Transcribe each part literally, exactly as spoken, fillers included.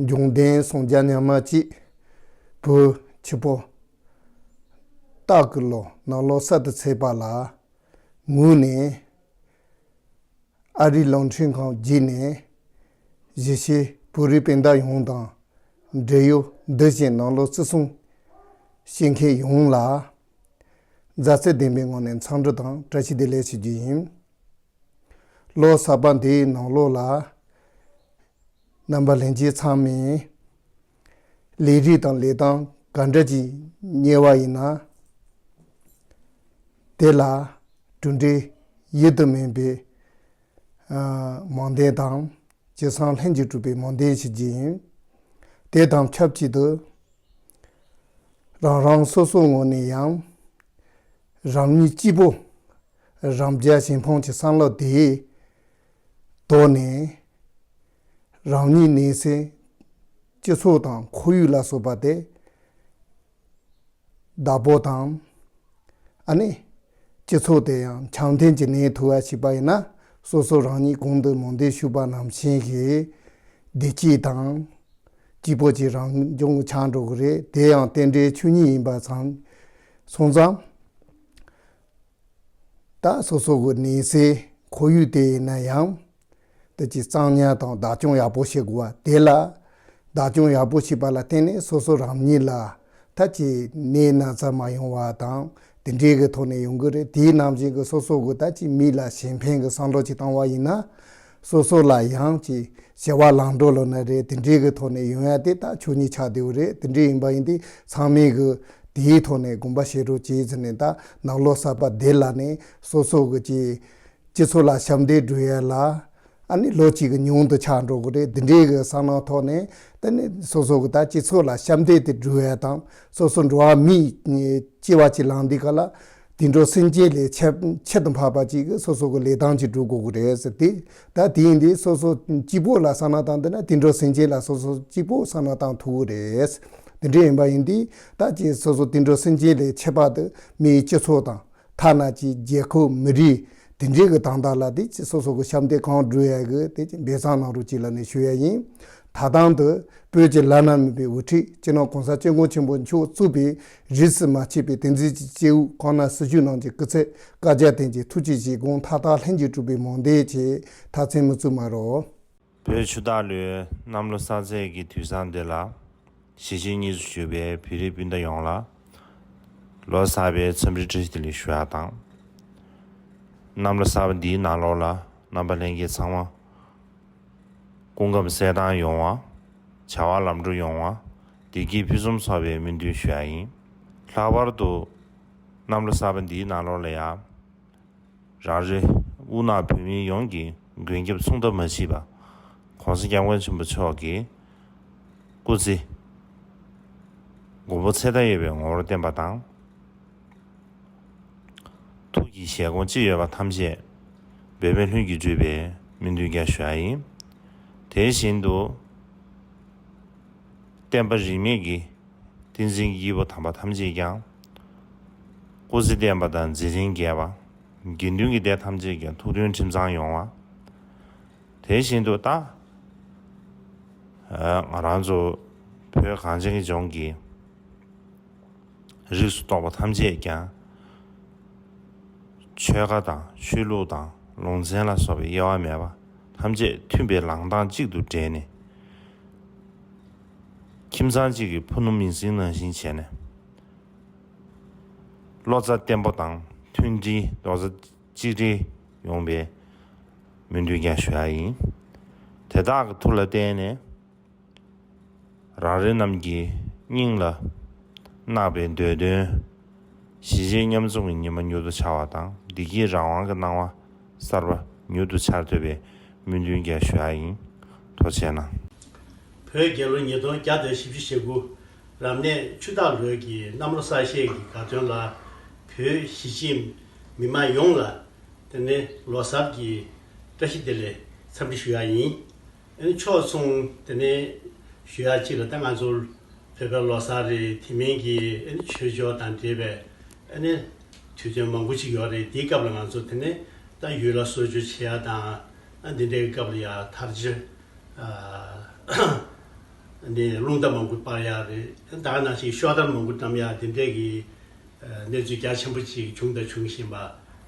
འབྱུང་ལྡན་སངས་རྒྱས་མྱ་ངན་ལས་འདས་པའི་བོད་ཆུ་ཕོ་སྟག་གི་ལོ་ནང་ལོ་གསར་དུ་ཚེས་པ་ལ་ངོས་ནས། ཨ་རིའི་རླུང་འཕྲིན་ཁང་བརྒྱུད་ནས་གཞིས་བྱེས་བོད་རིགས་སྤུན་ཟླ་ཡོངས་དང་། འབྲེལ་ཡོད་འདི་བཞིན་ནང་ལོ་བརྩི་སྲུང་བྱེད་མཁན་ཡོངས་ལ་མཛའ་བརྩེ་ལྡན་པའི་ངང་ནས་འཚམས་འདྲི་དང་བཀྲ་ཤིས་བདེ་ལེགས་ཞུ་རྒྱུ་ཡིན། ལོ་གསར་པ་འདིའི་ནང་ལོགས་ལ་རྣམ་པ་ལྷན་རྒྱས་ཚང་མས་ལས་རིགས་དང་ལས་སྟངས་ག་འདྲ་ཅིག་གཉེར་བ་ཡིན་ན། དེ་ལ་གྲུབ་འབྲས་ཡིད་དུ་འོང་བའི་སྨོན་འདུན་དང་། ཇི་བསམ་ལྷུན་གྱིས་གྲུབ་པའི་སྨོན་འདུན་ཞུ་རྒྱུ་ཡིན། དེ་དང་ཆབས་ཅིག་ཏུ། རང་རང་སོ་སོའི་ངོས་ནས་ཡང་། རང་ཉིད་གཅིག་པོ་རང་རྒྱལ་གཞན་ཕམ་གྱི་བསམ་བློ་དེའི་ཐོག་ནས། རང་ཉིད་གནས་སའི་སྤྱི་ཚོགས་དང་ཁོར་ཡུག་ལ་སོགས་པ་དེ་བདག་པོ་དང་། ཨ་ནི་སྤྱི་ཚོགས་དེ་ཡང་འཆམ་མཐུན་གྱིས་གནས་ཐུབ་པ་བྱས་པ་ཡིན་ན། སོ་སོ་རང་ཉིད་གོང་དུ་སྨོན་འདུན་ཞུས་པ་ནང་བཞིན་གྱི་བདེ་སྐྱིད་དང་། སྐྱིད་པོ་ཅིག་རང་བྱུང་གི་ཆགས་འགྲོ་གི་རེད། དེ་ཡང་རྟེན་འབྲེལ་ཆོས་ཉིད་ཡིན་པ་ཙམ་སོང་ཙང་། ད་སོ་སོ་གི་གནས་སའི་ཁོར་ཡུག་དེ་ཡིན་ན་ཡང་། དེ་ཅིག་གཙང་ཉར་དང་བདག་སྐྱོང་ཡག་པོ་བྱེད་དགོས་པ་དེ་ལ། བདག་སྐྱོང་ཡག་པོ་བྱེད་པ་ལ་བརྟེན་ནས་སོ་སོ་རང་ཉིད་ལ་ད་ཅིག་ནད་ན་ཚ་མ་ཡོང་བ་དང་དེ་འདྲའི་གི་ཐོག་ནས་ཡོང་གི་རེད། དེའི་ནང་བཞིན་གྱི་སོ་སོ་གི་ད་ཅིག་མི་ལ་གཞན་ཕན་གྱི་བསམ་བློ་ཅིག་བཏང་བ་ཡིན་ན། སོ་སོ་ལ་ཡང་ཅིག་བྱ་བ་ལམ་འགྲོ་ལོ་ན་རེད། དེ་འདྲའི་གི་ཐོག་ནས་ཡོང་ཡ་དེ་ད་ཆོས་ཉིད་ཆགས་བསྡད་ཡོད་རེད། དེ་འདྲའི་ཡིན་པ་ཡིན་དུས་ཚང་མས་གི་དེའི་ཐོག་ནས་དགོངས་པ་བཞེས་རོགས་བྱེད་ཟེར་ནས། ད་ནང་ལོ་གསར་པ་དེ་ལ་ནས་སོ་སོ་གི་ཅིག་སྤྱི་ཚོགས་ལ་ཞབས་འདེགས་སྒྲུབ་ཡ་ལ། ཨ་ནི་ལོ་གཅིག་གི་ཉུང་དུ་ཆགས་འགྲོ་གི་རེད། འདི་འདྲའི་གི་བསམ་བློ་ཐོག་ནས། དེ་ནི་སོ་སོ་གི་ད་སྤྱི་ཚོགས་ལ་ཞབས་འདེགས་དེ་སྒྲུབ་ཡ་དང་། སོ་སོ་འགྲོ་བ་མིའི་སྐྱེ་བ་གཅིག་བླངས་དུས་སྐབས་ལ་དུད་འགྲོ་སེམས་ཅན་ལས་ཁྱད་ཁྱད་དུ་འཕགས་པ་ཅིག་གི་སོ་སོ་གི་ལས་སྟངས་ཅིག་སྒྲུབ་དགོས་ཀྱི་རེད་ཟེར་ཏེ། ད་དེ་ཡིན་དུས་སོ་སོ་གཅིག་པོ་ལ་བསམ་བློ་བཏང་བསྡད་ན་དུད་འགྲོ་སེམས་ཅན་ལ་སོ་སོ་གཅིག་པོ་བསམ་བློ་བཏང་ཐུབ་ཀྱི་རེད། དེ་འདྲ་ཡིན་པ་ཡིན་དུས་ད་ཅིག་སོ་སོ་དུད་འགྲོ་སེམས་ཅན་ལས་ཁྱད་པར་དུ་མིའི་སྤྱི་ཚོགས་དང་། ཐ་ན་ཅིག་རྒྱལ་ཁབ་མི་རིགས་དེ་འདྲའི་གི་དོན་དག་ལ་དེ་ཅིག་སོ་སོ་གི་ཞབས་འདེགས་གང་སྒྲུབ་ཡ་གི་དེ་ཅིག་འབད་བརྩོན་གནང་རོགས་གྱིས་ལབ་ནས་ཞུ་ཡ་ཡིན། ད་ཐེངས་འདི་བོད་ཀྱི་བླ་ན་མེད་པའི་དབུ་ཁྲིད་སྤྱི་ནོར་གོང་ས་སྐྱབས་མགོན་ཆེན་པོ་མཆོག་གཙོས་པའི་རིས་སུ་མ་ཆད་པའི་བསྟན་འཛིན་གྱི་སྐྱེས་བུ་གང་ན་སུ་བཞུགས་གནང་གི་སྐུ་ཚེ་བསྐལ་བརྒྱར་བརྟན་ཅིང་ཐུགས་ཀྱི་བཞེད་དགོངས་མཐའ་དག་ལྷུན་གྱིས་གྲུབ་པའི་སྨོན་འདུན་བཅས་མཐའ་མཚམས་མི་བཙུགས་མ་རོགས། བོད་ཆུ་སྟག་ལོའི་གནམ་ལོ་གསར་ཚེས་ཀྱི་དུས་བཟང་འདི་ལ། གཞིས་བྱེས་གཉིས་སུ་བཞུགས་པའི་བོད་རིགས་སྤུན་ཟླ་ཡོངས་ལ། ལོ་གསར་པའི་འཚམས་འདྲི་བཀྲ་ཤིས་བདེ་ལེགས་ཞུ་ཡ་དང་། གནམ་ལོ་གསར་པ་འདིའི་ནང་ལོགས་ལ་རྣམ་པ་ལྷན་རྒྱས་ཚང་མ། སྐུ་ཁམས་གསལ་ཐང་ཡོང་བ། བྱ་བ་ལམ་འགྲོ་ཡོང་བ། བདེ་སྐྱིད་ཕུན་སུམ་ཚོགས་པའི་སྨོན་འདུན་ཞུ་ཡ་ཡིན། ལྷག་པར་དུ། གནམ་ལོ་གསར་པ་འདིའི་ནང་ལོགས་ལ་ཡ། རང་རེ་དབུ་ནག་བོད་མི་ཡོངས་ཀྱི་མགོན་སྐྱབས་མཚུངས་ཟླ་མ་མཆིས་པ། གོང་ས་སྐྱབས་མགོན་ཆེན་པོ་མཆོག་གི་སྐུ་ཚེ་མགོན་པོ་ཚེ་མཐའ་ཡས་པའི་ངོ་བོར་བརྟན་པ་དང་། ཐུགས་ཀྱི་བཞེད་དགོངས་ཅི་ཡོད་པ་ཐམས་ཅད་འབད་མེད་ལྷུན་གྱིས་གྲུབ་པའི་སྨོན་འདུན་ཀྱང་ཞུ་ཡ་ཡིན། དེ་བཞིན་དུ། བསྟན་པ་རིས་མེད་ཀྱི་བསྟན་འཛིན་སྐྱེས་བུ་དམ་པ་ཐམས་ཅད་ཀྱང་། སྐུ་ཚེ་བརྟན་པ་དང་མཛད་འཕྲིན་རྒྱས་པ། དགེ་འདུན་གྱི་སྡེ་ཐམས་ཅད་ཀྱང་ཐུགས་མཐུན་ཁྲིམས་གཙང་ཡོང་བ། དེ་བཞིན་དུ་ད། ང་རང་ཚོ་བོད་གངས་ཅན་གྱི་ལྗོངས་ཀྱི་རིགས་སུ་གཏོགས་པ་ཐམས་ཅད་ཀྱང་། ཆོལ་ཁ་དང་ཆོས་ལུགས་དང་ལུང་ཚན་ལ་སོགས་པའི་དབྱེ་བ་མེད་པ་ཐམས་ཅད་མཐུན་པའི་ལངས་སྟངས་གཅིག་ཏུ་སྦྲེལ་ནས། ཁྱིམ་ཚང་གཅིག་གི་ཕུ་ནུ་མིང་སྲིང་ནང་བཞིན་བྱས་ནས། བློ་རྩ་བརྟན་པོ་དང་མཐུན་སྒྲིལ་རྡོག་རྩ་གཅིག་སྒྲིལ་ཡོང་བའི་སྨོན་འདུན་ཀྱང་ཞུ་ཡ་ཡིན། དེ་དག་གི་མཐུ་ལ་བརྟེན་ནས། རང་རེ་རྣམས་ཀྱི་སྙིང་ལ་བརྣག་པའི་འདོད་དོན། གཞིས་བྱེས་མཉམ་འཛོམས་ཀྱི་ཉི་མ་མྱུར་དུ་འཆར་བ་དང་། བདེ་སྐྱིད་རང་དབང་གི་སྣང་བ་གསར་པ་མྱུར་དུ་འཆར་ཐུབ་པའི་སྨོན་འདུན་ཀྱང་ཞུ་ཡ་ཡིན། ཐུགས་རྗེ་གནང་། བོད་རྒྱལ་ལོ་ཉིས་སྟོང་བརྒྱ་དང་བཞི་བཅུ་ཞེ་དགུ་རབ་གནས་ཆུ་སྟག་ལོའི་གི་གནམ་ལོ་གསར་བཞད་ཀྱི་དགའ་སྟོན་ལ། བོད་གཞིས་བྱེས་མི་མང་ཡོངས་ལ་དེ་ནས་ལོ་གསར་གྱི་བཀྲ་ཤིས་བདེ་ལེགས་འཚམས་འདྲི་ཞུ་ཡ་ཡིན། ཨ་ནི་ཕྱོགས་མཚུངས་དེ་ནས་ཞུ་ཡ་གཅིག་ལ། ད་ང་ཚོ་བོད་པའི་ལོ་གསར་རེད། དེ་མིན་གྱི་ཨ་ནི་ཆོས་ཕྱོགས་དང་འབྲེལ་བའི་ཨ་ནི་དུས་སྟོན་མང་པོ་ཅིག་ཡོད་རེད། དེའི་སྐབས་ལ་ང་ཚོ་དེ་ནས་ད་ཡུལ་ལ་གསོལ་མཆོད་བྱེད་ཡ་དང་། ཨ་འདི་འདྲའི་སྐབས་ལ་ཡ་དར་ཆ་ཨ་ ནས་རླུང་རྟ་མང་པོ་སྤར་ཡག་རེད། ད་ག་ནང་བཞིན་ཤོག་དར་མང་པོ་བཀྲམ་ཡག་དེ་འདྲས་ཀྱི་གནས་ཚུལ་རྒྱ་ཆེན་པོ་ཅིག་བྱུང་དང་འབྱུང་བཞིན་པ།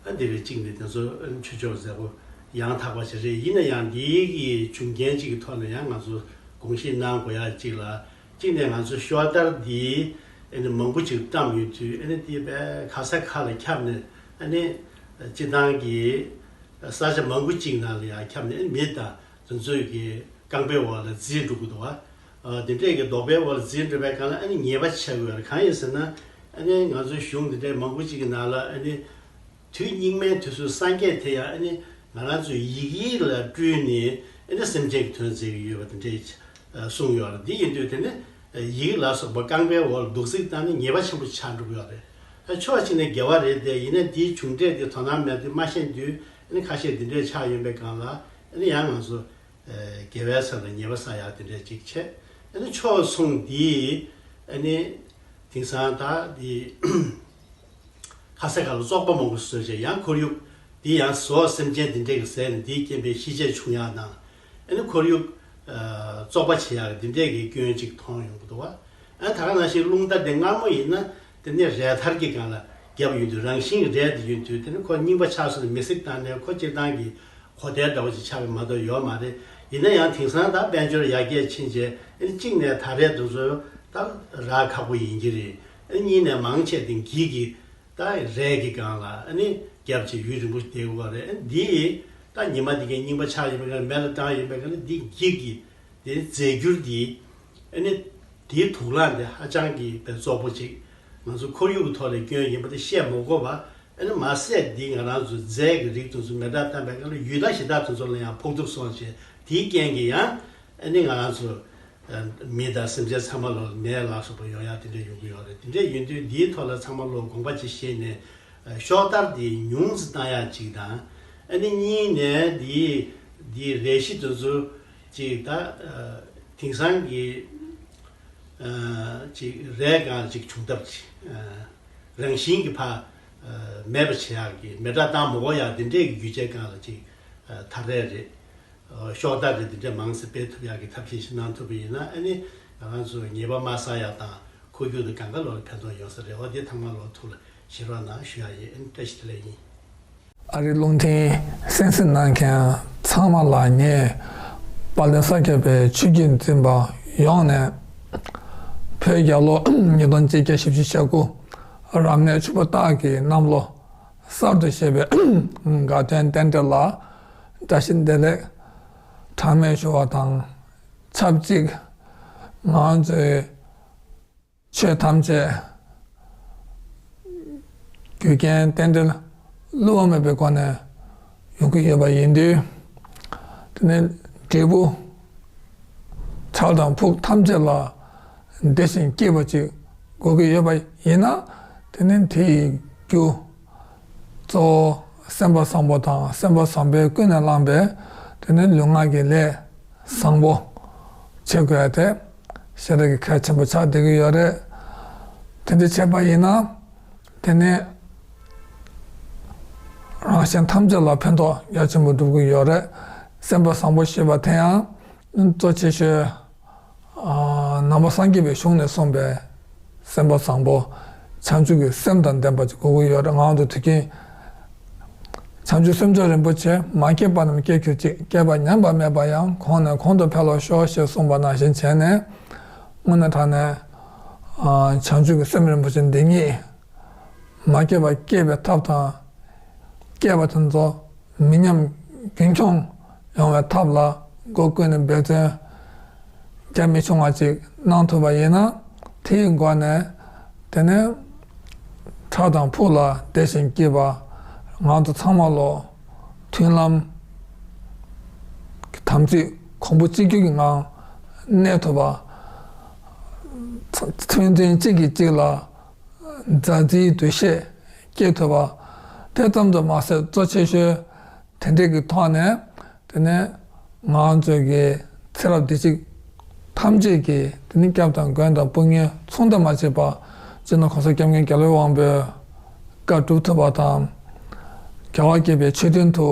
ཨ་འདི་རེད། གཅིག་ནས་དེ་ཚོ་ཆོས་ཕྱོགས་མཛད་སྒོ་ཡང་དག་པ་ཞིག་རེད། ཡིན་ན་ཡང་འདིའི་གི་བྱུང་རྐྱེན་ཅིག་གི་ཐོག་ནས་ཡང་ང་ཚོ་དགོངས་བཞེས་གནང་དགོས་ཡག་ཅིག་ལ། གཅིག་ནས་ང་ཚོ་ཤོག་དར་འདི་ཨ་ནི་མང་པོ་ཅིག་བཀྲམ་ཡོད་དུས། ཨ་ནི་འདི་དཔེ་ག་ས་ག་ལ་ཁྱབ་ནས། ཨ་ནི་སྤྱི་བཏང་གི་ས་ཆ་མང་པོ་ཅིག་ནང་ལ་ཡང་ཁྱབ་ནས། ཨ་ནི་མི་དང་དེ་ཚོའི་གི་རྐང་པའི་འོག་ལ་འཛུལ་འགྲོ་གི་འདུག་བ། དེ་འདྲས་ཀྱི་རྡོག་པའི་འོག་ལ་འཛུལ་འགྲོ་བའི་སྒང་ལ་ཨ་ནི་ཉེས་པ་ཆགས་ཡོད་རེད། གང་ཡིན་ཟེར་ན། ཨ་ནི་ང་ཚོའི་གཞུང་འདི་འདྲའི་མང་པོ་ཅིག་གི་ནང་ལ། ཨ་ནི་དུས་སྙིགས་མའི་དུས་སུ་སངས་རྒྱས་དེ་ཡང་ཨ་ནི་ང་རང་ཚོའི་ཡི་གེ་ལ་སྤྲུལ་ནས་ཨ་ནི་སེམས་ཅན་གྱི་དོན་མཛད་ཀྱི་ཡོད་པ་དེ་འདྲས་གསུངས་ཡོད་རེད། འདི་ཡིན་དུས་དེ་ནི་ཡི་གེ་ལ་སོགས་པ་རྐང་པའི་འོག་ལ་རྡོག་རྫིས་བཏང་ནས་ཉེས་པ་ཆེན་པོ་ཆགས་འགྲོ་གི་ཡོད་རེད། ཨ་ཕྱོགས་གཅིག་ནས་དགེ་བ་རེད་དེ། ཡིན་ནའི་འདིའི་བྱུང་འབྲས་དེ་དོ་སྣང་མེད་དུས་མ་ཤེས་དུས། ཨ་ནི་ཁ་ཤས་འདི་འདྲས་ཆགས་ཡོད་པའི་སྒང་ལ། ཨ་ནི་ཡང་ང་ཚོ་དགེ་བའི་ས་ལ་ཉེས་པ་བསགས་ཡག་དེ་འདྲས་ཅིག་བྱས། ཨ་ནི་ཕྱོགས་མཚུངས་འདི་ཨ་ནི་དེང་སང་ད་འདི་ཁ་ས་ག་ལ་བཙོག་པ་མང་པོ་བཟོས་བྱས། ཡང་ཁོར་ཡུག་འདི་ཡང་ཟོག་སེམས་ཅན་འདི་འདྲས་ཀྱི་ཟས་ནས་འདིས་རྐྱེན་པས་ཤི་ཆད་བྱུང་ཡག་དང་། ཨ་ནི་ཁོར་ཡུག་བཙོག་པ་བྱེད་ཡག་འདི་འདྲས་ཀྱི་སྐྱོན་ཅིག་མཐོང་ཡོང་གི་འདུག་བ། ཨ་ད་ག་ནང་བཞིན་རླུང་རྟ་འདི་སྔ་མོ་ཡིན་ན་དེ་ནས་རས་ཐར་གྱི་སྒང་ལ་བརྒྱབ་ཡོང་དུས། རང་བཞིན་གྱི་རས་དེ་ཡིན་དུས། དེ་ནི་ཁོ་རྙིང་པ་ཆགས་སོང་ནས་མེ་བསྲེགས་བཏང་ནས་ཁོ་སྤྱིར་བཏང་གི་གོ་དེ་འདྲ་བོ་ཅིག་ཆགས་པ་མ་གཏོགས་ཡོད་མ་རེད། ཡིན་ན་ཡང་དེང་སང་ད་དཔལ་འབྱོར་ཡར་རྒྱས་ཕྱིན་བྱས། ཨ་ནི་གཅིག་ནས་ད་རས་དེ་ཚོ་ད་རག་ཁག་པོ་ཡིན་གྱི་རེད། ཨ་ནི་གཉིས་ནས་མང་ཆེ་དེ་འགྱིག་གི་ད་རས་ཀྱི་སྒང་ལ་ཨ་ནི་བརྒྱབ་བྱས་ཡུན་རིང་པོ་བསྡད་དགོས་པ་རེད། ཨ་ནི་འདི་ད་ཉི་མ་འདི་གའི་རྙིང་པ་ཆགས་ཡིན་པའི་སྒང་ལ་མེ་ལ་བཏང་ཡིན་པའི་སྒང་ལ། འདི་འགྱིག་གི་དེ་རྫས་འགྱུར་འདི། ཨ་ནི་དེའི་དུག་རླངས་དེ་ཧ་ཅང་གི་དཔེ་བཙོག་པོ་ཅིག་ང་ཚོ་ཁོར་ཡུག་གི་ཐོག་ལ་སྐྱོན་ཡིན་པ་དེ་བཤད་མ་དགོས་པ། ཨ་ནི་མ་ཟད་འདི་ང་རང་ཚོ་རྫས་ཀྱི་རིགས་དེ་ཚོ་མེ་སྲེག་བཏང་པའི་སྒང་ལ་ཡུལ་ལྷ་གཞི་བདག་དེ་ཚོ་ལ་ཡང་ཕོག་ཐུག་སོང་བྱས། དེའི་རྐྱེན་གྱིས་ཡང་ཨ་ནི་ང་རང་ཚོ་མི་དང་སེམས་ཅན་ཚང་མ་ལོ་ནད་ལ་སོགས་པ་ཡོང་ཡག་དེ་འདྲ་ཡོང་གི་ཡོད་རེད། དེ་འདྲ་ཡིན་དུས་འདིའི་ཐོག་ལ་ཚང་མ་ལོ་དགོངས་པ་ཅིག་བཞེས་ནས། ཨ་ཤོག་དར་དེ་ཉུང་ཙམ་བཏང་ཡག་ཅིག་དང་། ཨ་ནི་གཉིས་ནས་འདི་འདི་རས་གཞི་དེ་ཚོ་ཅིག་ད་ཨ་དེང་སང་གི་ཨ་ཅིག་རས་སྒང་ཅིག་བྱུང་ཐབས་ཅིག་ཨ་རང་བཞིན་གྱི་ཕར་ཨ་མེད་པ་བྱེད་ཡག་གི། མེ་སྲེག་བཏང་མ་དགོས་ཡག་དེ་འདྲས་ཀྱི་རྒྱུ་ཆའི་སྒང་ལ་ཅིག་ཨ་ད་རས་རེད། ཨ་ཤོག་དར་རེད། དེ་འདྲས་མང་ཙམ་སྤེལ་ཐུབ་ཡག་གི་ཐབས་ཤེས་ཤིག་གནང་ཐུབ་པ་ཡིན་ན། ཨ་ནི་ང་རང་ཚོ་ཉེས་པ་མ་བསགས་ཡག་དང་། ཁོར་ཡུག་དང་གང་ག་ལོག་ལ་ཕན་ཐོགས་ཡོང་ས་རེད། འོ་དེ་ཚང་མ་ལོག་ཐུགས་ལ་བཞེས་རོགས་གནང་ཞུ་ཡག་ཡིན། ཨ་ནི་བཀྲ་ཤིས་བདེ་ལེགས་ཡིན། ཨ་རིའི་རླུང་འཕྲིན་གསན་གཟིགས་གནང་མཁན་ཚང་མ་ལ། ངས་དཔལ་ལྡན་ས་སྐྱ་པའི་ཆོས་བརྒྱུད་འཛིན་པ་ཡོངས་ནས། བོད་རྒྱལ་ལོ་ཉིས་སྟོང་གཅིག་བརྒྱ་བཞི་བཅུ་ཞེ་དགུ་རབ་གནས་ཆུ་ཕོ་སྟག་གི་གནམ་ལོ་གསར་དུ་བཞད་པའི་དགའ་སྟོན་རྟེན་འབྲེལ་ལ་བཀྲ་ཤིས་བདེ་ལེགས་གྲངས་མེད་ཞུ་བ་དང་ཆབས་ཅིག་ང་ཚོའི་ཆོས་ཐམས་ཅད་རྒྱུ་རྐྱེན་རྟེན་འབྲེལ་བསླུ་བ་མེད་པའི་སྒོ་ནས་ཡོང་གི་ཡོད་པ་ཡིན་དུས། དེ་ནི་འབྲས་བུ་ཆར་དང་ཕུག་ཐམས་ཅད་ལ་བདེ་ཞིང་སྐྱིད་པ་ཅིག་དགོས་ཀྱི་ཡོད་པ་ཡིན་ན། དེ་ནི་དེ་ཡི་རྒྱུ་གཙོ་བོ་སེམས་པ་བཟང་པོ་དང་། སེམས་པ་བཟང་པོས་ཀུན་ནས་བསླངས་པའི་དེ་ནི་ལུས་ངག་གི་ལས་བཟང་པོ་བྱེད་དགོས་དེ་ཞེ་དྲག་གི་གལ་ཆེན་པོ་ཆགས་བསྡད་ཀྱི་ཡོད་རེད། དེ་འདྲ་བྱས་པ་ཡིན་ན། དེ་ནས་རང་གཞན་ཐམས་ཅད་ལ་ཕན་ཐོགས་རྒྱ་ཆེན་པོ་འགྲུབ་ཀྱི་ཡོད་རེད། སེམས་པ་བཟང་པོ་ཞེས་པ་དེ་ཡང་གཙོ་ཆེ་ཤོས་ཨ་ནང་པ་སངས་རྒྱས་པའི་གཞུང་ནས་གསུངས་པའི་སེམས་པ་བཟང་པོ། བྱང་ཆུབ་ཀྱི་སེམས་དང་ལྡན་པ་ཅིག་དགོས་ཀྱི་ཡོད་རེད། ང་ཚོ་དུས་རྒྱུན་བྱང་ཆུབ་སེམས་མཆོག་རིན་པོ་ཆེ། མ་སྐྱེས་པ་རྣམས་སྐྱེ་གྱུར་ཅིག་སྐྱེས་པ་ཉམས་པ་མེད་པ་ཡང་། གོང་ནས་གོང་དུ་འཕེལ་བར་ཤོག་ཞེས་གསུངས་པ་ནང་བཞིན་བྱས་ནས། དངོས་གནས་དྲང་གནས་ཨ་བྱང་ཆུབ་ཀྱི་སེམས་རིན་པོ་ཆེ་འདི་ཉིད་མ་སྐྱེས་པ་སྐྱེས་པའི་ཐབས་དང་། སྐྱེས་པ་དེ་ཚོ་མི་ཉམས་རྒྱུན་འཁྱོངས་ཡོང་བའི་ཐབས་ལ་སྒོ་ཀུན་ནས་འབད་བརྩོན་རྒྱ་མི་ཆུང་བ་ཅིག་གནང་ཐུབ་པ་ཡིན་ན། དེའི་སྒོ་ནས་དེ་ནས་ཁྲག་དང་ཕུག་ལ་བདེ་ཞིང་སྐྱིད་པ། ང་ཚོ་ཚང་མ་ལོ་མཐུན་ལམ་དམ་ཚིག་གོང་བུ་གཅིག་གྱུར་གྱི་ངང་གནས་ཐུབ་པ། ཕན་ཚུན་གཅིག་གིས་གཅིག་ལ་མཛའ་བརྩེའི་འདུ་ཤེས་སྐྱེ་ཐུབ་པ། དེ་ཙམ་དུ་མ་ཟད་གཙོ་ཆེ་ཤོས་དེ་འདྲས་ཀྱི་ཐོག་ནས། དེ་ནས་ང་ཚོའི་གི་ཚེ་རབས་བདེ་སྐྱིད་ཐམས་ཅད་ཀྱི། དེ་ནི་སྐྱབས་དང་མགོན་དང་དཔུང་གཉེན་མཚུངས་ཟླ་མ་བྱེད་པ། སྤྱི་ནོར་གོང་ས་སྐྱབས་མགོན་རྒྱལ་བའི་དབང་པོའི་བཀའ་སྒྲུབ་ཐུབ་པ་དང་། རྒྱལ་བ་དགྱེས་པའི་ཆོས་མཐུན་དུ་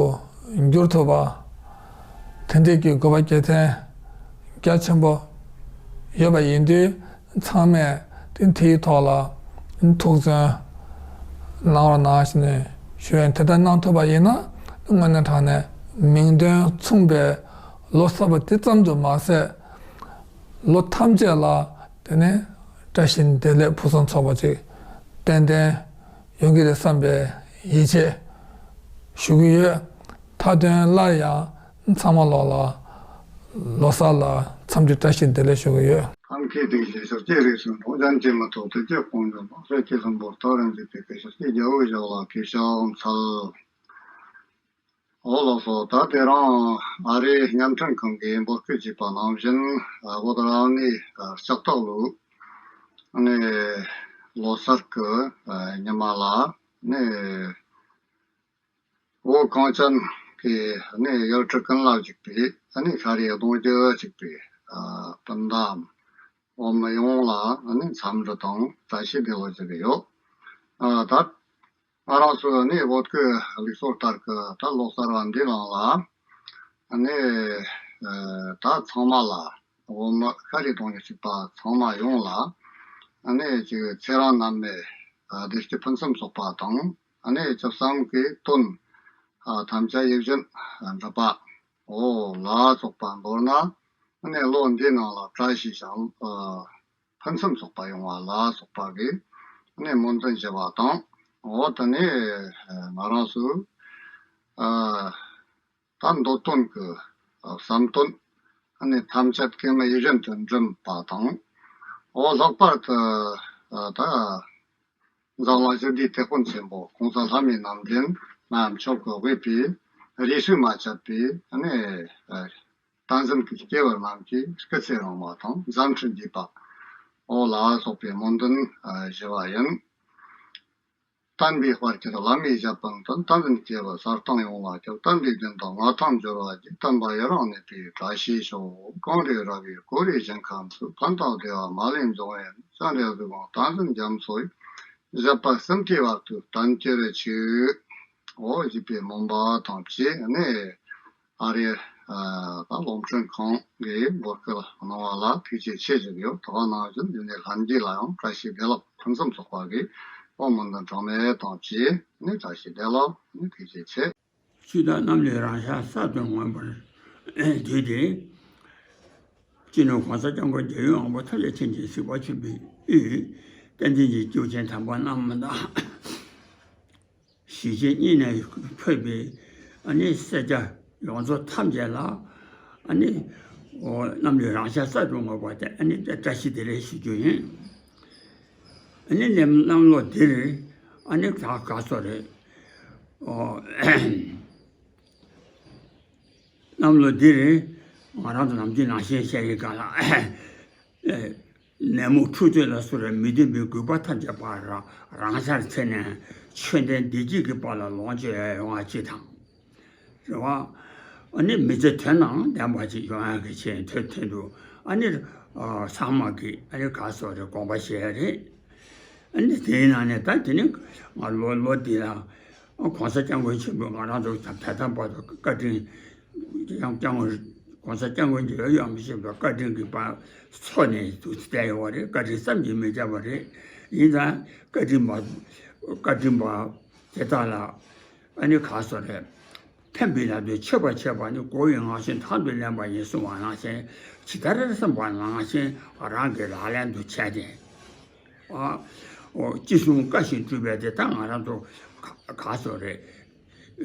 འགྱུར་ཐུབ་པ། དེ་འདྲས་ཀྱི་དགོས་པ་གལ་ཆེན་རྒྱ་ཆེན་པོ་ ཡོད་པ་ཡིན་དུས། ཚང་མས་དེ་དེའི་ཐོག་ལ་ཐུགས་བརྩོན་གནང་རོགས་གནང་ཞེས་ནས་ཞུ་ཡ་ཡིན། དེ་ལྟར་གནང་ཐུབ་པ་ཡིན་ན། དངོས་གནས་དྲང་གནས་མིང་དོན་མཚུངས་པའི་ལོ་གསར་པ་དེ་ཙམ་དུ་མ་ཟད། ལོ་ཐམས་ཅད་ལ་དེ་ནས་བཀྲ་ཤིས་བདེ་ལེགས་ཕུན་སུམ་ཚོགས་པ་ཅིག་ཏན་ཏན་ཡོང་གི་རེད་བསམ་པའི་ཡིད་ཆེས་ཞུ་གི་ཡོད། མཐའ་དོན་སླར་ཡང་ཚང་མ་ལོག་ལ་ལོ་གསར་ལ་འཚམས་འདྲི་བཀྲ་ཤིས་བདེ་ལེགས་ཞུ་གི་ཡོད། ཐབས་མཁས་དེ་བཞིན་ཤཱཀྱའི་རིགས་སུ་འཁྲུངས། །སྦྱིན་གྱིས་མི་ཐོགས་ཐུགས་རྗེས་དཔུང་འཇོམས་པ། །སྲས་ཀྱི་ལྷུན་པོར་ཐག་རིང་གཟིགས་པའི་སྐུ། །ཤཱཀྱའི་རྒྱལ་པོའི་ཞབས་ལ་གུས་ཕྱག་འཚལ། །འོ་ལགས་སོ། ད་དེ་རིང་ཨ་རིའི་བརྙན་འཕྲིན་ཁང་གིས་འབོད་སྐུལ་བྱས་པ་ནང་བཞིན། ཨ། བོད་རང་ནི་ལྕགས་སྟག་ལོའི་ལོ་གསར་གྱི་ཉི་མ་ལ་ནི། བོད་གངས་ཅན་གྱི་ནི་ཡུལ་གྲུ་ཀུན་ལ་བཞུགས་པའི་ནི་ཤ་རུས་གདུང་རྒྱུད་གཅིག་པའི་སྤུན་ཟླ་བོད་མི་ཡོངས་ལ་ནི་འཚམས་འདྲི་དང་བཀྲ་ཤིས་བདེ་ལེགས་ཞུ་གི་ཡོད། ཨ། ད་ང་རང་ཚོ་ནི་བོད་ཀྱི་ལུགས་སྲོལ་ལྟར་གྱི་ད་ལོ་གསར་བ་འདིའི་ནང་ལ་ནི། ཨ། ད་ཚང་མ་ལ། བོད་མི་ཤ་རུས་གདུང་རྒྱུད་གཅིག་པ་ཚང་མ་ཡོངས་ལ་ནི་ཅིག་ཚེ་རིང་ནད་མེད་བདེ་སྐྱིད་ཕུན་སུམ་ཚོགས་པ་དང་། ནི་ཅི་བསམ་གྱི་དོན་ཐམས་ཅད་ཡིད་བཞིན་འགྲུབ་པ། འོ་ལ་སོགས་པ་མདོར་ན་ནི་ལོ་འདིའི་ནང་ལ་བཀྲ་ཤིས་ཤིང་ཕུན་སུམ་ཚོགས་པ་ཡོང་བ་ལ་སོགས་པ་གི་ནི་སྨོན་འདུན་ཞུ་བ་དང་། འོ་ད་ནི་ང་རང་ཚོས། ཨ། ད་འདོད་དོན་གྱི་བསམ་དོན་ནི་ཐམས་ཅད་གེགས་མེད་ཡིད་བཞིན་དུ་འགྲུབ་པ་དང་། འོ་ལྷག་པར་དུ་ད་འཛམ་གླིང་ཞི་བདེའི་དེད་དཔོན་ཆེན་པོ་༸གོང་ས་ལྷ་མིའི་རྣམ་འདྲེན་རྣམ་མཆོག་གིས་དབུས་པའི་རིས་སུ་མ་ཆད་པའི་ནི་བསྟན་འཛིན་གྱི་སྐྱེས་བུ་རྣམས་ཀྱི་སྐུ་ཚེ་རིང་བ་དང་མཛད་འཕྲིན་རྒྱས་པ། འོ་ལ་སོགས་པའི་སྨོན་འདུན་ཞུ་བ་ཡིན། བསྟན་པའི་དཔལ་གྱུར་བླ་མའི་ཞབས་པད་མཐོན། བསྟན་འཛིན་སྐྱེས་བུ་གསལ་སྟོང་ཡོངས་ལ་ཁྱབ། བསྟན་པའི་རྒྱུན་དུ་མངའ་ཐང་འབྱོར་བ་ཅིག །བསྟན་པ་ཡུན་རིང་གནས་པའི་བཀྲ་ཤིས་ཤོག །གངས་རི་ར་བས་བསྐོར་བའི་ཞིང་ཁམས་སུ། །ཕན་བཏགས་བདེ་བ་མ་ལུས་འབྱུང་བའི་གནས། །སྤྱན་རས་གཟིགས་དབང་བསྟན་འཛིན་རྒྱ་མཚོ་ཡི། །བཞད་པ་གསུམ་གྱི་བར་དུ་བརྟན་གྱུར་ཅིག །འོ་ཞེས་པའི་སྨོན་པ་དང་བཅས་ནས། ཨ་རིའི་ད་རླུང་འཕྲིན་ཁང་གིས་འབོད་སྐུལ་གནང་བ་ལ་ཐུགས་རྗེ་ཆེ་ཞུ་གི་ཡོད། དེ་ག་ནང་བཞིན་ཡུལ་ནས་ལྷན་རྒྱས་ལ་ཡང་བཀྲ་ཤིས་བདེ་ལེགས་ཕུན་སུམ་ཚོགས་པ་གི་འོ་སྨོན་འདུན་གྲངས་མེད་དང་བཅས་ནས་བཀྲ་ཤིས་བདེ་ལེགས་ནས་ཐུགས་རྗེ་ཆེ། ཆོས་དང་གནམ་ལོའི་རང་ཤར་གསལ་སྟོན་མངོན་པར་བརྗོད་དེ། སྤྱི་ནོར་༸གོང་ས་༸སྐྱབས་མགོན་རྒྱལ་བའི་དབང་པོ་ཐམས་ཅད་མཁྱེན་ཅིང་གཟིགས་པ་ཆེན་པོའི་དབུས། བསྟན་འཛིན་གྱི་སྐྱེས་བུ་ཆེན་དམ་པ་རྣམས་དང་། གཞིས་བྱེས་གཉིས་ནས་ཕེབས་པའི་ཨ་ནི་སེར་སྐྱ་ཡོངས་རྫོགས་ཐམས་ཅད་ལ་ཨ་ནི་འོ་གནམ་ལོའི་རང་ཤར་གསལ་དུ་ངོ་བོ་དེ་ཨ་ནི་བཀྲ་ཤིས་བདེ་ལེགས་ཞུ་རྒྱུ་ཡིན། ཨ་ནི་གནམ་གནམ་ལོ་འདིར་ཨ་ནི་ད་ག་སོ་རེད། འོ་གནམ་ལོ་འདིར་ང་རང་ཚོ་ནམ་རྒྱུན་ནང་བཞིན་བཤད་ཡི་ག་ལ། ནད་མུག་འཁྲུག་རྩོད་ལ་སོགས་པའི་མི་མཐུན་པའི་རྒུད་པ་ཐམས་ཅད་པ་རང་རང་ཤར་ཚེ་ནས་ཆོས་ལྡན་བདེ་སྐྱིད་ཀྱི་དཔལ་ལ་ལོངས་སྤྱོད་ཡོང་བ་ཅིག་དང་། རེད་བ། ཨ་ནི་མི་ཚེ་དོན་དང་ལྡན་པ་ཅིག་ཡོང་ཡག་གི་ཆེད་དོན་དུ་ཨ་ནི་ཚང་མ་གིས་ཨ་ནི་ག་སོགས་རེ་དགོངས་པ་བཞེས་ཡ་རེད། ཨ་ནི་དེའི་ནང་ནས་ད་དེ་ནི་ང་ལོ་ལོ་འདི་ལ་༸གོང་ས་༸སྐྱབས་མགོན་ཆེན་པོས་ང་རང་ཚོ་ད་ད་ལྟ་བར་དུ་བཀའ་དྲིན་ཡང་༸སྐྱབས་མགོན་༸གོང་ས་༸སྐྱབས་མགོན་རྒྱལ་བའི་དབང་པོ་ཆེན་པོའི་བཀའ་དྲིན་གྱི་བར་མཚོ་ནས་དུ་བསྡད་ཡོད་པ་རེད། བཀའ་དྲིན་བསམ་གྱིས་མི་ཁྱབ་པ་རེད། ཡིན་ཙང་བཀའ་དྲིན་པ་བཀའ་དྲིན་པ་དེ་དག་ལ་ཨ་ནི་ག་སོ་རེད། ཕན་པའི་ལམ་དུ་མཆོད་པ་བྱས་པ་ནི་གོ་བའི་ངང་ཚུལ་དང་དུ་ལེན་པ་ཡིན་གསུངས་པ་ནང་བཞིན་ཇི་ལྟར་བསམ་པ་ནང་བཞིན་རང་གི་ལག་ལེན་དུ་བྱས་ཏེ། ཨ། འོ་ཅི་གསུང་བཀའ་བཞིན་སྒྲུབ་པའི་དེ་ད་ང་རང་ཚོ་ག་ག་སོ་རེད།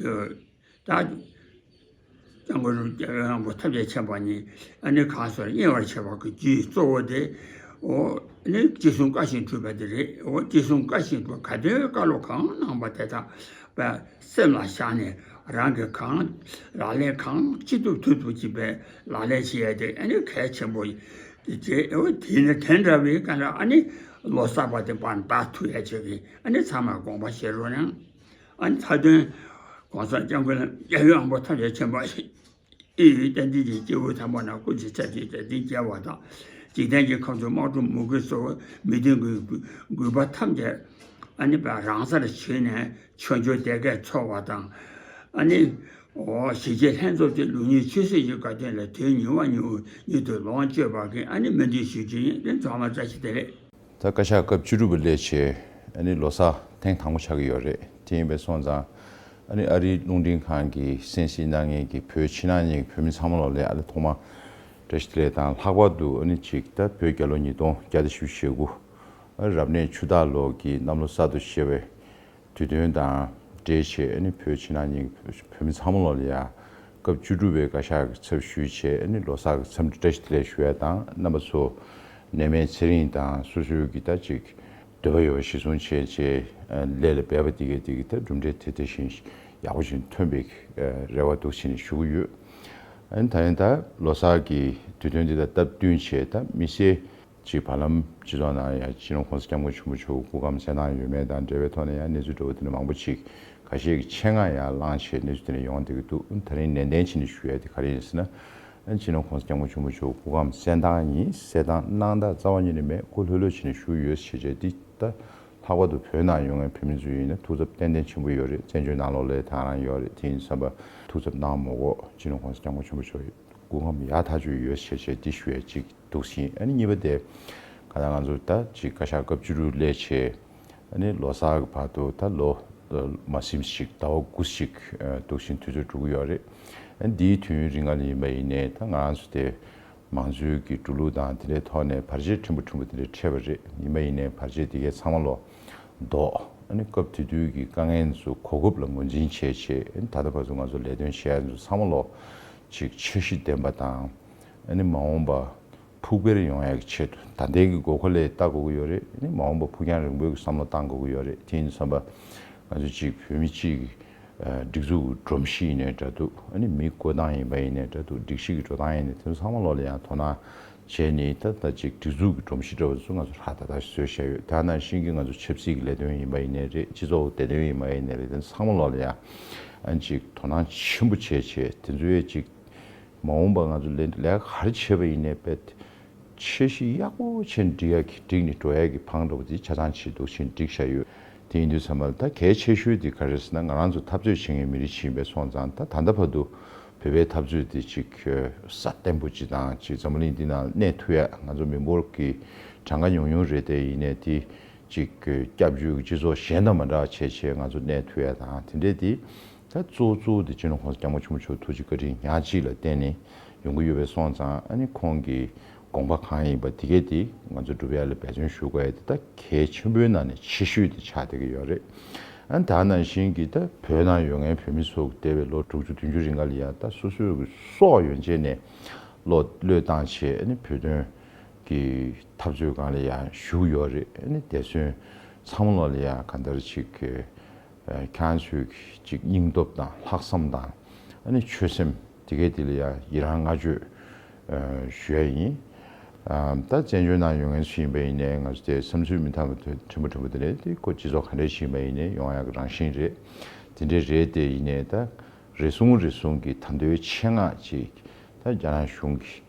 ད་༸སྐྱབས་མགོན་རྒྱལ་བའི་དབང་པོ་ཐམས་ཅད་མཁྱེན་པ་ཉིད་ཨ་ནི་ག་སོ་རེད། མཉེས་པར་བྱེད་པ་གི་རྒྱུའི་གཙོ་བོ་དེ། འོ་ནི་ཅི་གསུང་བཀའ་བཞིན་སྒྲུབ་པ་དེ་རེད། འོ་ཅི་གསུང་བཀའ་བཞིན་སྒྲུབ་ག་དོན་བཀའ་སློབ་གང་གནང་པ་དེ་དག་པ་སེམས་ལ་བཞག་ནས་རང་གིས་གང་ལག་ལེན་གང་ཅི་ཐུབ་ཐུབ་ཐུབ་ཅིག་པའི་ལག་ལེན་བྱེད་ཡ་དེ་ཨ་ནི་གལ་ཆེན་པོ་ཡིན། དེ་འོ་དེ་ནི་དེ་འདྲ་བའི་ག་ལ་ཨ་ནི་ལོ་གསར་པ་དེ་བར་འདག་ཐུབ་ཡ་ཆེད་ཀྱི་ཨ་ནི་ཚང་མ་དགོངས་པ་བཞེས་རོགས་གནང་། ཨ་ནི་མཐའ་དོན་༸གོང་ས་༸སྐྱབས་མགོན་རྒྱལ་བའི་དབང་པོ་ཐམས་ཅད་མཁྱེན་པ་ཨེ་ཡི་བསྟན་འཛིན་གྱི་སྐྱེས་བུ་དམ་པ་རྣམས་སྐུ་ཚེ་ཚད་ཅིག་དད་ལྡན་རྒྱལ་བ་དང་། འཇིག་རྟེན་གྱི་ཁམས་སུ་དམག་འཁྲུག་མུ་གེ་སོགས་མི་མཐུན་གྱི་རྒུད་པ་ཐམས་ཅད་ཨ་ནི་རང་སར་ཞི་ནས་ཆོས་འབྱོར་བདེ་སྐྱིད་འཚོལ་བ་དང་། ཨ་ནི་ ཨོ་གཞིས་བྱེས་ལྷན་ཚོགས་ཀྱི་ལུགས་གཉིས་ཆོས་སྲིད་ཀྱི་བཀའ་བསྟན་ལ་དོན་གཉིས་པ་གཉིས་གཉིས་དུ་ལོངས་སྤྱོད་པ་གི་ཨ་ནི་སྨོན་འདུན་ཞུ་རྒྱུ་ཡིན། དེ་ཚང་མ་བཀྲ་ཤིས་བདེ་ལེགས། ད་བཀའ་ཤག་སྐབས་བཅུ་དྲུག་པ་སླེབས་བྱས་ཨ་ནི་ལོ་གསར་ཐེངས་དང་པོ་ཆགས་ཀྱི་ཡོད་རེད། དེ་ཡིན་པས་སོང་ཙང་ཨ་ནི་ཨ་རིའི་རླུང་འཕྲིན་ཁང་གི་གསན་གཟིགས་གནང་མཁན་གྱི་བོད་ཕྱི་ནང་གཉིས་ཀྱི་བོད་མི་ཚང་མ་ལོ་ལ་ཨ་ལེ་ཐོག་མ་བཀྲ་ཤིས་བདེ་ལེགས་དང་། ལྷག་པར་དུ་ཨ་ནི་གཅིག་ད་བོད་རྒྱལ་ལོ་ཉིས་སྟོང་བརྒྱ་དང་བཞི་བཅུ་ཞེ་དགུ་ཨ་རབ་གནས་ཆུ་སྟག་ལོ་གི་གནམ་ལོ་གསར་དུ་བཞད་པའི་དུས་སྟོན་དང་འབྲེལ་བྱས་ཨ་ནི་བོད་ཕྱི་ནང་གཉིས་བོད་མི་ཚང་མ་ལོ་ལ་ཡ་སྐབས་བཅུ་དྲུག་པའི་བཀའ་ཤག་གི་ཚབ་ཞུས་བྱས་ཨ་ནི་ལོ་གསར་གྱི་འཚམས་འདྲི་བཀྲ་ཤིས་བདེ་ལེགས་ཞུ་ཡ་དང་། རྣམ་པ་ཚོ་ནད་མེད་ཚེ་རིང་དང་སོ་སོའི་གི་ད་ཅིག་འདོད་པ་ཡོད་པ་གཞིར་བཟུང་བྱས་བྱས་ལས་ལ་འབད་པ་དེ་གའི་དེ་གི་ད་གྲུབ་འབྲས་དེ་དེ་བཞིན་ཡག་པོ་ཞིག་ཐོན་པའི་རེ་བ་འདུག་བྱས་ནས་ཞུ་གི་ཡོད། ཨ་ནི་ད་ཡིན་ད་ལོ་གསར་གྱི་དུས་སྟོན་འདི་དང་སྟབས་བསྟུན་བྱས་ད་མི་སེར་གྱི་བར་ལམ་སྤྱི་ཚོགས་ནང་ཡང་སྤྱི་ནོར་༸གོང་ས་༸སྐྱབས་མགོན་ཆེན་པོ་མཆོག་སྐུ་ཁམས་གསལ་ཐང་ཡོད་མེད་དང་འབྲེལ་བའི་ཐོག་ནས་ཡང་གནས་ཚུལ་འདྲ་བོ་དེ་འདྲ་མང་པོ་ཅིག་ཁ་ཤས་ཀྱི་ཆེད་མངགས་ཡང་བླངས་བྱས་གནས་ཚུལ་དེ་འདྲ་ཡོང་བསྡད་ཀྱི་འདུག་ད་རིང་ནན་ཏན་བྱས་ནས་ཞུ་ཡ་དེ་ག་རེ་ཡིན་ཟེར་ན། སྤྱི་ནོར་༸གོང་ས་༸སྐྱབས་མགོན་ཆེན་པོ་མཆོག་སྐུ་ཁམས་གསལ་ཐང་ཡིན། གསལ་ཐང་གནང་སྟངས་རྩ་བ་ཉིད་ནས་མེད། སྐུ་ལྷོད་ལྷོད་བྱས་ནས་བཞུགས་ཡོད་ཟེར་བྱས་འདི་ད་ལྷག་པར་དུ་བོད་ནང་ཡོད་མཁན་བོད་མི་ཚོ་ཡིན་ན་ཐུགས་འཚབ་ཏན་ཏན་ཆེན་པོ་ཡོད་རེད། བཙན་བྱོལ་ནང་ལོགས་ལ་ད་རང་ཡོད་རེད། དེ་ཡིན་བསམ་པ་ཐུགས་འཚབ་གནང་མ་དགོས། སྤྱི་ནོར་༸གོང་ས་༸སྐྱབས་མགོན་ཆེན་པོ་མཆོག་སྐུ་ཁམས་ཡག་ཐག་ཆོད་ཡོད་ཟེར་བྱས་འདི་ཞུ་ཡ་གཅིག་འདུག་ཟིན། ཨ་ནི་གཉིས་པ་དེ་ག་ད་ང་ཚོ་ད་ཅིག་བཀའ་ཤག་སྐབས་བཅུ་དྲུག་སླེབས་བྱས་ཨ་ནི་ལོ་གསར་གྱི་བར་དུ་ད་ལོ་མ་ཟིན་ཞིག་ཟླ་བ་དགུ་ཞིག་འདུག་བཞིན་དུས་ཚོད་འགྲོ་གི་ཡོད་རེད། ཨ་ནི་འདིའི་དུས་ཡུན་རིང་ག་ལ་ཡིན་པ་ཡིན་ནའི་ད་ང་རང་ཚོ་དེ་མང་གཙོའི་གི་འགྲོ་ལུགས་དང་དེ་འདྲའི་ཐོག་ནས་བར་ཆད་ཕྲན་བུ་ཕྲན་བུ་དེ་འདྲ་འཕྲད་པ་རེད། ཡིན་པ་ཡིན་ནའི་བར་ཆད་དེ་གའི་ཚང་མ་ལོ་ཟློག་ཨ་ནི་སྐབས་དེ་དུས་ཀྱི་དཀའ་ངལ་ཚོ་གོ་སྐབས་ལ་ངོས་འཛིན་བྱས་བྱས་ཨ་ནི་ད་ལྟ་བར་དུ་ང་ཚོ་ལས་དོན་བྱེད་ཡ་ཚོ་ཚང་མ་ལོ་ཅིག་འཆར་གཞི་ལྡན་པ་དང་ཨ་ནི་མ་འོངས་པ་ཕུགས་འཕེར་ཡོང་ཡག་གི་ཆེད་དུ་ད་ལྟའི་གི་དགོས་མཁོ་ལ་ལྟ་དགོས་ཀྱི་ཡོད་རེད། ཨ་ནི་མ་འོངས་པ་ཕུགས་རྒྱང་རིང་པོའི་བསམ་བློ་བཏང་དགོས་ཀྱི་ཡོད་རེད། དེ་ཡིན་དུས་ཙམ་པ་ང་ཚོ་གཅིག་བོད་མི་གཅིག་གི་སྒྲིག་འཛུགས་ཀྱི་སྒྲོམ་གཞི་ཡིན་ནའི་འདྲ་འདུག་ཨ་ནི་མི་བསྐོ་སྟངས་ཡིན་པ་ཡིན་ནའི་འདྲ་འདུག་སྒྲིག་གཞི་གི་འགྲོ་སྟངས་ཡིན་ནའི་དེ་ཚོ་ཚང་མ་ལོག་ལ་ཡང་དོ་སྣང་བྱས་ནས་ད་ལྟ་གཅིག་སྒྲིག་འཛུགས་ཀྱི་སྒྲོམ་གཞི་འདྲ་བ་ཚོ་ང་ཚོ་ཧྲ་ད་ད་བཟོས་བཞག་ཡོད། དེ་ནང་བཞིན་གྱི་ང་ཚོ་ཆབ་སྲིད་ཀྱི་ལས་དོན་ཡིན་པ་ཡིན་ནའི་རེད། སྤྱི་ཚོགས་བདེ་དོན་ཡིན་པ་ཡིན་ནའི་རེད། དེ་ཚང་མ་ལོག་ལ་ཡང་ཨ་ནི་གཅིག་དོ་སྣང་ཆེན་པོ་བྱས་བྱས་དེ་ཚོའི་གཅིག་མ་འོངས་པ་ང་ཚོ་ལས་ལས་ཀ་ག་རེ་བྱས་པ་ཡིན་ནའི་དཔེ་འཆར་གཞི་ཡག་པོ་བྱས་ནས་སྒྲིག་ཡག་གི་སྒྲིག་ནས་འགྲོ་ཡག་གི་བང་འདྲ་པོ་དེ་ཆ་ཚང་བྱས་འདུག་བྱས་ནས་སྒྲིག་བཞག་ཡོད། དེ་ཡིན་དུས་ཙམ་པ་ལ་ད་གལ་ཆེ་ཤོས་དེ་ག་རེ་ཟེར་ན་ང་རང་ཚོ་འཐབ་རྩོད་བྱེད་མཁན་མི་རིགས་ཤིག་ཡིན་པའི་སོང་ཙང་ད་ད་ལྟ་བར་དུ་བོད་པའི་འཐབ་རྩོད་དེ་ཅིག་སྲ་བརྟན་པོ་ཅིག་དང་ཅིག་འཛམ་བུ་གླིང་འདི་ནང་གནས་ཐུབ་ཡག་ང་ཚོ་མི་འབོར་གྱི་གྲངས་ཀ་ཉུང་ཉུང་རེད་དེ་ཡིན་ནའི་དེ་ཅིག་སྐྱབས་བཅོལ་གྱི་སྤྱི་ཚོགས་གཞན་དང་མ་འདྲ་བ་བྱས་བྱས་ང་ཚོ་གནས་ཐུབ་ཡག་དང་དེ་འདྲས་དེ། ད་གཙོ་བོ་གཙོ་བོ་དེ་སྤྱི་ནོར་༸གོང་ས་༸སྐྱབས་མགོན་ཆེན་པོ་མཆོག་ཐུགས་རྗེ་བཀའ་དྲིན་ཉག་གཅིག་ལ་བརྟེན་ནས་ཡོང་གི་ཡོད་པའི་སོང་ཙང་ཨ་ནི་ཁོང་གི་དགོངས་པ་གང་ཡིན་པ་དེ་གས་དེ་ང་ཚོ་སྒྲུབ་ཡ་ལ་འབད་བརྩོན་ཞུ་དགོས་ཡ་དེ་ད་གལ་ཆེན་པོའི་ནང་ནས་ཆེ་ཤོས་དེ་ཆགས་བསྡད་ཀྱི་ཡོད་རེད། ཨ་ནི་ད་ནང་བཞིན་གྱི་ད་བོད་ནང་ཡོད་མཁན་བོད་མི་ཚོ་འདས་པའི་ལོ་དྲུག་ཅུ་བདུན་ཅུ་རིང་ག་ལ་ཡ་ད་སོ་སོའི་གི་སྲོག་ཡོན་ཆད་ནས་བློ་བློས་བཏང་བྱས་ཨ་ནི་བོད་དོན་གྱི་འཐབ་རྩོད་སྒང་ལ་ཡ་ཞུགས་ཡོད་རེད། ཨ་ནི་འདས་གསོན་ཚང་མ་ལོག་ལ་ཡ་གང་ལྟར་ཅིག་གི་ཁྱེད་རང་ཚོའི་ཅིག་སྙིང་སྟོབས་དང་ལྷག་བསམ་དང་ཨ་ནི་ཆོད་སེམས་དེ་གས་དེ་ལ་ཡང་ཡི་རང་བསྔགས་བརྗོད་ཞུ་ཡ་ཡིན། ད་བཙན་བྱོལ་ནང་ཡོད་མཁན་ཚོ་ཡིན་པ་ཡིན་ནའི་ང་ཚོ་དེ་བསམ་ཚུལ་མི་མཐུན་པ་ཕྲན་བུ་ཕྲན་བུ་དེ་རེད། དེ་ཁོ་སྤྱི་ཚོགས་ག་འདྲས་ཤིག་ཡིན་པ་ཡིན་ནའི་ཡོང་ཡག་གི་རང་བཞིན་རེད། དེ་འདྲས་རེད་དེ་ཡིན་ནའི་ད་རེ་ཟུང་རེ་ཟུང་གི་ད་དུང་ཆེད་མངགས་ཅིག་ད་རྒྱ་ནག་གཞུང་གི་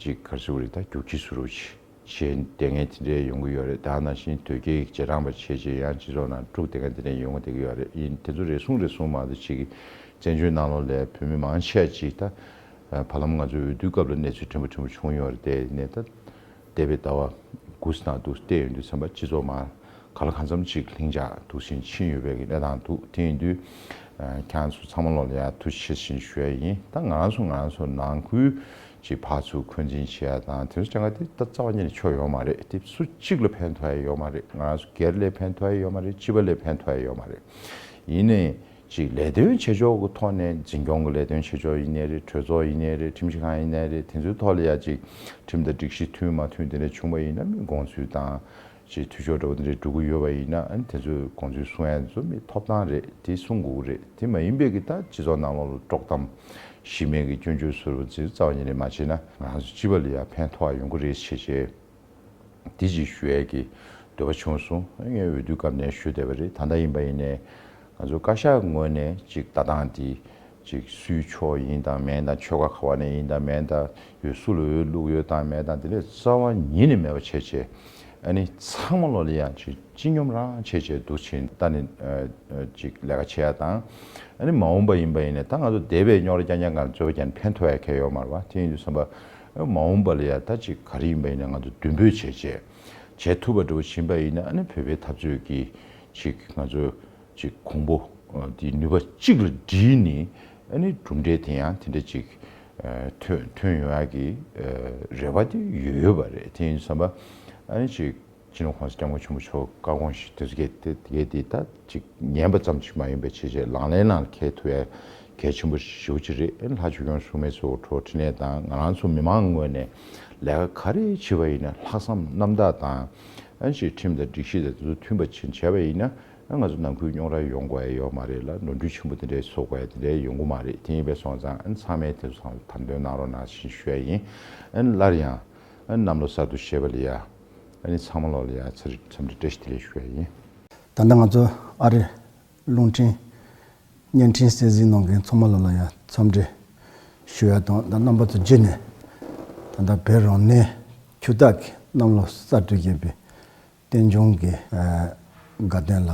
ཅིག་ག་རེ་ཟེར་དགོས་རེད། ད་རྒྱུག་ཁྱི་བཟོ་འདྲ་ཅིག་བྱས་བསྡད་མཁན་དེ་འདྲས་ཡོང་གི་ཡོད་རེད། ད་ནང་བཞིན་དོལ་རྒྱལ་གྱི་རྗེས་འབྲང་པ་བྱས་བྱས་ཡང་སྤྱི་ཚོགས་ནང་དཀྲུག་བསྡད་མཁན་དེ་འདྲས་ཡོང་གི་བསྡད་ཀྱི་ཡོད་རེད། ཡིན་དེ་ཚོ་རེ་ཟུང་རེ་ཟུང་མ་གཏོགས་ཅིག་གིས་བཙན་བྱོལ་ནང་ལོགས་ལ་བོད་མི་མང་ཆེ་ཅིག་ད་བར་ལམ་ང་ཚོའི་འོས་བསྡུ་སྐབས་ལ་གནས་ཚུལ་ཕྲན་བུ་ཕྲན་བུ་བྱུང་ཡོད་རེད། དེ་ནས་ད་འདས་པའི་ཟླ་བ་དགུ་ཙམ་ནང་འདུག་བལྟས་ཡོང་དུས་ཙམ་པ་སྤྱི་ཚོགས་མང་གང་ལ་གང་འཚམ་ཅིག་ལྷིང་འཇགས་འདུག་བཞིན་ཕྱིན་ཡོད་པའི་གནས་སྟངས་འདུག་དེ་ཡིན་དུས་ཁྱེད་རང་ཚོ་ཚང་མ་ལོག་ལ་ཡང་ཐུགས་རྗེ་ཆེ་ཞུ་ཡ་ཡིན། ད་ང་རང་ཚོ་ང་རང་ཚོ་ནང་ཁུལ་ཅིག་ཕར་ཚུར་འཁོན་འཛིན་བྱེད་ཡ་དང་དེ་ཚོ་སྤྱང་ཀ་དེ་ད་རྩ་བ་ཉིད་ནས་ཆོ་ཡོད་མ་རེད། དེ་སུ་གཅིག་ལ་ཕན་ཐོགས་ཡ་ཡོད་མ་རེད། ང་རང་ཚོ་སྒེར་ལ་ཕན་ཐོགས་ཡ་ཡོད་མ་རེད། སྤྱི་པ་ལ་ཕན་ཐོགས་ཡ་ཡོད་མ་རེད། ཡིན་ནའི་ཅིག་ལས་དོན་བྱེད་ཕྱོགས་ཀྱི་ཐོག་ནས་འཛིན་སྐྱོང་གི་ལས་དོན་བྱེད་ཕྱོགས་ཡིན་ནའི་རེད། གྲོས་ཚོགས་ཡིན་ནའི་རེད། ཁྲིམས་ཞིབ་ཁང་ཡིན་ནའི་རེད། དེ་ཚོའི་ཐོག་ལ་ཡ་ཅིག་ཁྲིམས་དང་སྒྲིག་གཞི་མཐུན་མ་མཐུན་དེ་འདྲ་བྱུང་བ་ཡིན་ན་མི་དགོངས་ཚུལ་དང་། ཅིག་འཐུས་ཤོར་འདྲ་བོ་དེ་འདྲས་འགྲོ་གི་ཡོད་པ་ཡིན་ན་ཨ་ནི་དེ་ཚོའི་དགོངས་ཚུལ་གསུང་ཡ་ཚོ་མི་ཐོབ་ཐང་རེད། དེ་གསུང་དགོས་ཀྱི་རེད། དེ་མ་ཡིན་པའི་གི་ད་སྤྱི་ཚོགས་ནང་ལོགས་ལ་དཀྲོག་གཏམ་གཞི་མེད་ཀྱི་སྐྱོན་བརྗོད་ཟེར་བ་ཚོ་རྩ་བ་ཉིད་ནས་མ་བྱས་ན་ང་རང་ཚོ་སྤྱི་པ་ལ་ཡང་ཕན་ཐོགས་ཡོང་གི་རེད་ཞེས་བྱས་དེ་ཅིག་ཞུ་ཡས་ཀྱི་འདོད་པ་བྱུང་སོང་། ངས་འོས་བསྡུ་སྐབས་ནས་ཞུས་བསྡད་པ་རེད། ད་ལྟ་ཡིན་པ་ཡིན་ནའི་ང་ཚོ་བཀའ་ཤག་ངོས་ནས་ཅིག་ལྟ་སྟངས་དེ། ཅིག་སུའི་ཕྱོགས་ཡིན་དང་མིན་དང་ཆོལ་ཁ་ག་བ་ནས་ཡིན་དང་མིན་དང་འོས་སུ་ལ་འོས་བླུགས་ཡོད་དང་མེད་དང་དེ་ལས་རྩ་བ་ཉིད་ནས་མེད་པ་བྱས་བྱས་ཨ་ནི་ཚང་མ་ལོ་ལ་ཡང་ཅིག་སྤྱི་སྙོམས་རང་བྱས་བྱས་འདུག་ཕྱིན་ལྟ་ནས་ཅིག་ལས་ཀ་བྱེད་ཡ་དང་ ཨ་ནི་མ་འོངས་པ་ཡིན་པ་ཡིན་ན་ད་ང་ཚོ་འདས་པའི་རྙོག་དྲ་རྐྱང་རྐྱང་གང་རྩོད་པ་རྐྱང་ཕན་ཐོགས་ཡ་གང་ཡོད་མ་རེད་བ། དེ་ཡིན་དུས་ཙམ་པ་མ་འོངས་པ་ལ་ཡ་ད་ཅིག་ག་རེ་ཡིན་པ་ཡིན་ན་ང་ཚོ་མདུན་སྤོས་བྱས་བྱས་བྱེད་ཐུབ་པ་འདྲ་བོ་ཕྱིན་པ་ཡིན་ན། ཨ་ནི་བོད་པའི་འཐབ་རྩོད་ཀྱི་ཅིག་ང་ཚོ་ཅིག་གོང་བུ་འདི་ནུས་པ་གཅིག་ལ་བསྒྲིལ་ནས། ཨ་ནི་གྲུབ་འབྲས་དེ་ཡང་དེ་འདྲ་ཅིག་ཐོན་ཐོན་ཡོང་ཡ་གི་རེ་བ་དེ་ཡོད་ཡོད་པ་རེད། དེ་ཡིན་དུས་ཙམ་པ་ཨ་ནི་ཅིག་སྤྱི་ནོར་༸གོང་ས་༸སྐྱབས་མགོན་ཆེན་པོ་མཆོག་བཀའ་དགོངས་ཤིག་དེ་ཚོ་གས་དེ་གས་དེ་ད་ཅིག་ཉན་པ་ཙམ་ཞིག་མ་ཡིན་པའི་ཆེད་ཆེད་ལག་ལེན་ནང་འཁེལ་ཐུབ་ཡ་གལ་ཆེན་པོ་ཞེ་པོ་ཅིག་རེད། ཨ་ནི་ལྷ་ཆོས་སྐྱོང་སྲུང་མའི་ཚོགས་གཙོ་འཕྲིན་ལས་དང་ང་རང་ཚོ་མི་མང་ངོས་ནས་ལས་ཀ་ག་རེ་བྱེད་པ་ཡིན་ན་ལྷག་བསམ་རྣམ་དག་དང་། ཨ་ནི་ཅིག་ཁྲིམས་དང་སྒྲིག་གཞི་དང་དེ་ཚོ་མཐུན་པ་ཅིག་བྱས་པ་ཡིན་ན། ཨ་ང་ཚོ་ནང་ཁུལ་རྙོག་དྲ་ཡོང་དགོས་ཡ་ཡོད་མ་རེད་ལ། ནོར་འཁྲུལ་ཆེན་པོ་དེ་འདྲའི་བཟོ་དགོས་ཡ་དེ་འདྲའི་ཡོང་གི་མ་རེད། དེ་ཡིན་པས་སོང་ཙང་ཨ་ནི་ཚང་མས་དེ་ཚོ་ཚང་དམ་དོན་གནང་རོགས་གནང་ཞེས་ཞུ་ཡ་ཡིན། ཨ་ནི་སླར་ཡང་ཨ་ནི་གནམ་ལོ་གསར་དུ་བཞད་པ་ལ་ཡ། ཨ་ནི་ཚང་མ་ལོག་ལ་ཡ་འཚམས་འདྲི་བཀྲ་ཤིས་བདེ་ལེགས་ཞུ་ཡ་ཡིན། ད་ལྟ་ང་ཚོ་ཨ་རི་རླུང་འཕྲིན་བརྙན་འཕྲིན་གསན་གཟིགས་གནང་མཁན་ཚང་མ་ལོག་ལ་ཡ་འཚམས་འདྲི་ཞུ་ཡ་དང་། ད་རྣམ་པ་ཚོ་བརྒྱུད་ནས་ད་ལྟ་བོད་རང་གནས་ཆུ་སྟག་གི་གནམ་ལོ་གསར་དུ་བཞད་པའི་རྟེན་འབྱུང་གི་ཨ་དགའ་སྟོན་ལ་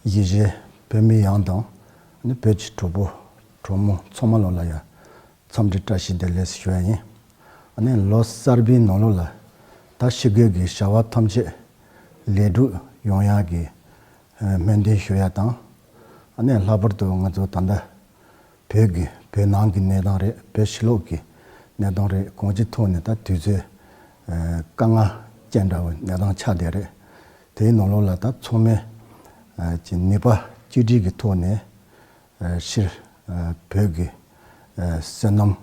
གཞིས་བྱེས་བོད་མི་ཡོངས་དང་། ཨ་ནི་བོད་ཀྱི་གྲོགས་པོ་གྲོགས་མོ་ཚང་མ་ལོག་ལ་ཡ་འཚམས་འདྲི་བཀྲ་ཤིས་བདེ་ལེགས་ཞུ་ཡ་ཡིན། ཨ་ནི་ལོ་གསར་པའི་ནང་ལོགས་ལ་ད་ཕྱི་རྒྱལ་གྱི་བྱ་བ་ཐམས་ཅད་ལེགས་གྲུབ་ཡོང་ཡག་གི་ཨ་སྨོན་འདུན་ཞུ་ཡ་དང་། ཨ་ནི་ལྷག་པར་དུ་ང་ཚོ་ད་ལྟ་བོད་ཀྱི་བོད་ནང་གི་གནས་སྟངས་རེད། བོད་ཕྱི་ལོགས་ཀྱི་གནས་སྟངས་རེད། གང་ཅིའི་ཐོག་ནས་ད་དུས་ཚོད་ཨ་དཀའ་ངལ་ཅན་འདྲ་བོ་གནས་སྟངས་ཆགས་བསྡད་རེད། དེའི་ནང་ལོགས་ལ་ད་ཚང་མས་ཨ་ཅིག་ནུས་པ་གཅིག་སྒྲིལ་གྱི་ཐོག་ནས་ཨ་སྤྱིར་ཨ་བོད་ཀྱི་ཨ་བསོད་ནམས་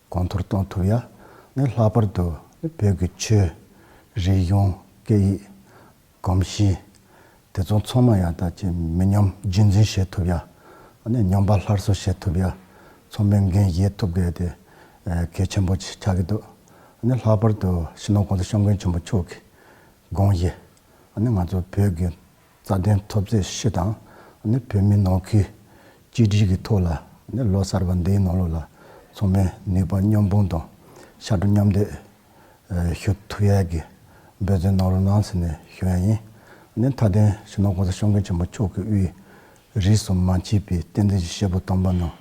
གོང་མཐོར་གཏོང་ཐུབ་ཡ། ནི་ལྷག་པར་དུ་བོད་ཀྱི་ཆོས་རིག་གཞུང་སྐད་ཡིག་གོམས་གཤིས་དེ་ཚོ་ཚང་མ་ཡང་ད་ཅིག་མི་ཉམས་རྒྱུན་འཛིན་བྱེད་ཐུབ་ཡ། ཨ་ནི་ཉམས་པ་སླར་གསོ་བྱེད་ཐུབ་ཡ། ཚང་མས་འགན་བཞེས་ཐུབ་དགོས་དེ་ཨ་གལ་ཆེན་པོ་ཆགས་ཀྱི་འདུག་ཨ་ནི་ལྷག་པར་དུ་སྤྱི་ནོར་༸གོང་ས་༸སྐྱབས་མགོན་ཆེན་པོ་མཆོག་གི་དགོངས་གཞི། ཨ་ནི་ང་ཚོ་བོད་ཀྱི་རྩ་དོན་འཐབ་རྩོད་སྤྱི་དང་། ཨ་ནི་བོད་མི་ནང་ཁུལ་གཅིག་སྒྲིལ་གྱི་ཐོག་ལ་ཨ་ནི་ལོ་གསར་པ་འདིའི་ནང་ལོགས་ལ་ཚང་མས་ནུས་པ་མཉམ་སྤུངས་དང་ཕྱར་གྲུ་མཉམ་འདེགས་ཨ་ཞུ་ཐུབ་ཡ་གི་འབད་བརྩོན་གནང་རོགས་གནང་ཟེར་ནས་ཞུ་ཡ་ཡིན། ཨ་ནི་མཐའ་དོན་སྤྱི་ནོར་༸གོང་ས་༸སྐྱབས་མགོན་ཆེན་པོ་མཆོག་གི་དབུས་རིས་སུ་མ་ཆད་པའི་བསྟན་འཛིན་གྱི་སྐྱེས་བུ་དམ་པ་རྣམས་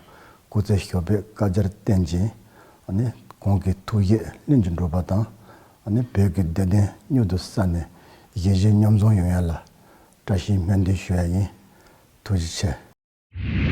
སྐུ་ཚེ་ཞབས་པད་བསྐལ་བརྒྱར་བརྟན་ཅིང་། ཨ་ནི་གོང་གི་ཐུགས་བཞེད་ལྷུན་གྱིས་འགྲུབ་པ་དང་། ཨ་ནི་བོད་ཀྱི་བདེ་དོན་མྱུར་དུ་གསལ་ནས་གཞིས་བྱེས་མཉམ་འཛོམས་ཡོང་ཡ་ལ་བཀྲ་ཤིས་སྨོན་འདུན་ཞུ་ཡ་ཡིན། ཐུགས་རྗེ་ཆེ།